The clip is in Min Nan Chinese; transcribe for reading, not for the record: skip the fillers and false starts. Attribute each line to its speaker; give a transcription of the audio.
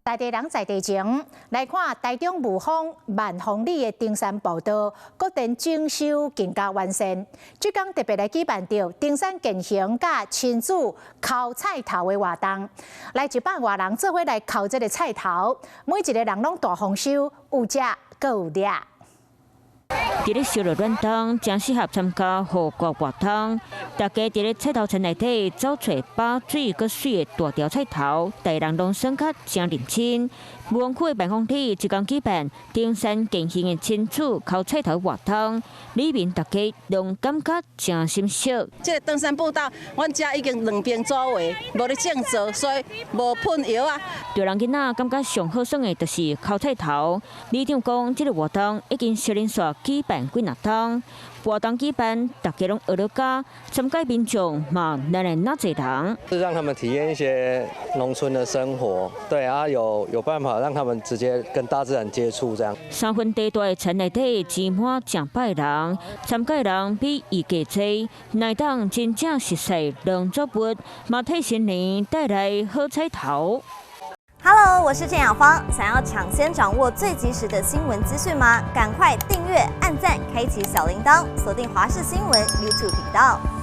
Speaker 1: 在地人在地情，來看台中霧峰萬豐里的登山步道，閣電整修更加完善。這工特別來舉辦著登山健行佮親子剾菜頭的活動，來100外人做伙來剾這个菜頭，每一个人攏大豐收，有食閣有掠。
Speaker 2: 佇咧燒熱暖冬，誠適合參加戶外活動。大家佇咧菜頭田內底走揣飽水閣媠的大條菜頭，逐个人攏耍甲誠認真。霧峰區的萬豐里這工舉辦登山健行的親子剾菜頭活動，裡面大家攏感覺誠心適。
Speaker 3: 這个登山步道，阮遮已經兩邊周圍無咧種植，所以無噴藥啊。
Speaker 2: 著人囡仔感覺上好耍的就是剾菜頭。里長講，這个活動已經小連續舉辦幾若冬，活動舉辦，大家攏學了教，參加民眾嘛來來那濟人。
Speaker 4: 是讓他們體驗一些農村的生活，對啊，有辦法讓他們直接跟大自然接觸，這樣。
Speaker 2: 3分地大的田內底擠滿成百人，參加人比預計濟，會當真正熟悉農作物，嘛替新年帶來好彩頭。
Speaker 5: Hello，我是鄭雅芳。想要搶先掌握最及時的新聞資訊嗎？趕快訂閱、按讚、開啟小鈴鐺，鎖定華視新聞 YouTube 頻道。